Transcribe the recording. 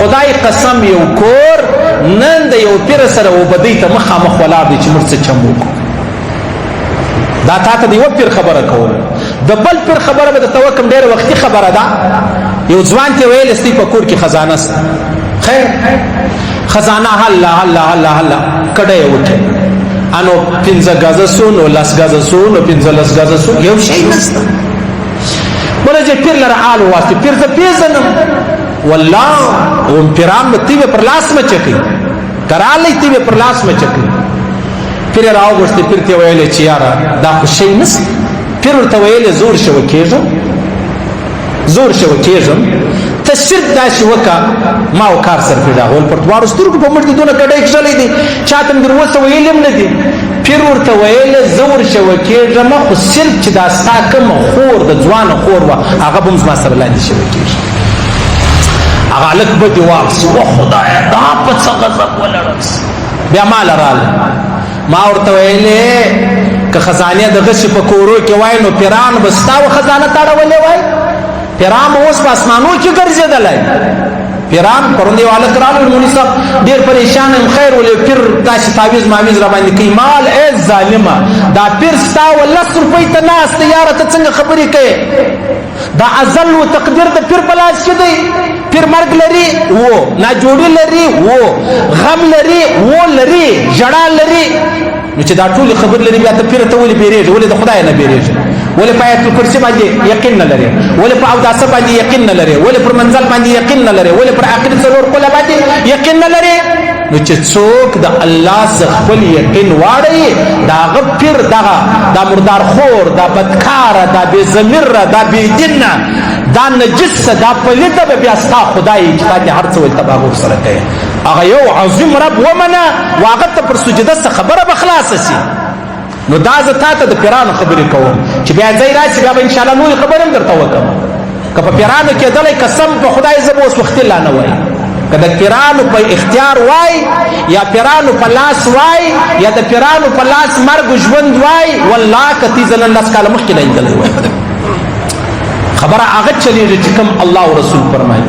خدای قسم یو کور نن د یو پیر سره وبدی ته مخامخ ولاړ دی چې موږ څه چم وکړو. دا تا ته د یو پیر خبره کوله، د بل پیر خبره به درته وکړم، ډېره وختي خبره ده. یو ځوان ته ویل ستی په کور کې خزانه سته، خیر خزانه هله هله هله هله کډه یې وکړه، انو 5 غزه سو، نو 10 غزه سو، نو 15 غزه سو، یو شی نسته. بله چې پیر لره آل واسطې، پیر زه پېژنم والله، هم پیران به تی به پر لاس مچکوي، کرالی تی به پر لاس مچکوي. پیر یې راوغوښتې، پیر ته یې ویلې چې یاره دا خو شی نسته. پیر ورته ویلې زور شوه کېږم، زور شوه کېږم، ته صرف داسې وکړه ما او کار سره پیدا ول پر دواړو سترګو په مټ دې دونه کډۍ کښلی دی، چاته مې در اوسه ویلي هم نه دي. پیر ورته ویل زه ورشوه کېږم، خو صرف چې دا ستا کومه خور د ځوانه خور وه هغه به هم زما سره لاندې شوه کېږي. هغه هلک به دې واپس و خدایه دا په څه غضب ولړل. بیا ما له راله، ما ورته ویلې که خزانې د غشي په کورو کې وای نو پیران به ستا و خزانه تاړولې وای، پیران به اوس په اسمانو کې ګرځېدلی. پیران پرون یو هلک راغی، مولوي صاحب ډېر پریشان یم، خیر ولې پیر داسې تعویذ ماویز را باندې کوي. مال ای ظالمه دا پیر ستا و 10 روپۍ ته ناست دی، یاره ته څنګه خبرې کوې؟ دا ازل و تقدیر د پیر په لاس کې دی. پیر مرګ لري و، ناجوړي لري و، غم لري و، لري ژړا لري. نو چې دا ټولې خبرې لري بیا ته پیر ته ولې بیرېږې؟ ولې د خدای نه بیرېږې؟ ولې په آیت الکرسي باندې یقین نه لرې؟ ولې په اوداسه باندې یقین نه لرې؟ ولې پر منزل باندې یقین نه لرې؟ ولې پر آخري 4 قله باندې یقین نه لرې؟ نو چې څوک د الله څخه خپل یقین واړوي د هغه پیر دغه دا مردار خور، دا بدکاره، دا بې ضمیره، دا بې دینه، دا نجس، دا پلیته به بیا ستا خدای چې تا دې هر څه ویل ته به هغه ورسره کوې. هغه یو عظیم رب ومنه و هغه ته پر سجده څه خبره به خلاصه سي. نو دا زه تا ته د پیرانو خبرې کوم چې بیا ځای راشي بیا به انشاءالله نورې خبرې هم درته وکړم. که په پیرانو کېدلی قسم په خدای زه به اوس وختي لا نه وای. که د پیرانو په اختیار وای یا پیرانو په لاس وای یا د پیرانو په لاس مرګ ژوند وای، والله که تی زه نن 10 کاله مخکې نه لیدلی وای. خبره هغه چلېږي چې کوم الله او رسول فرمایي.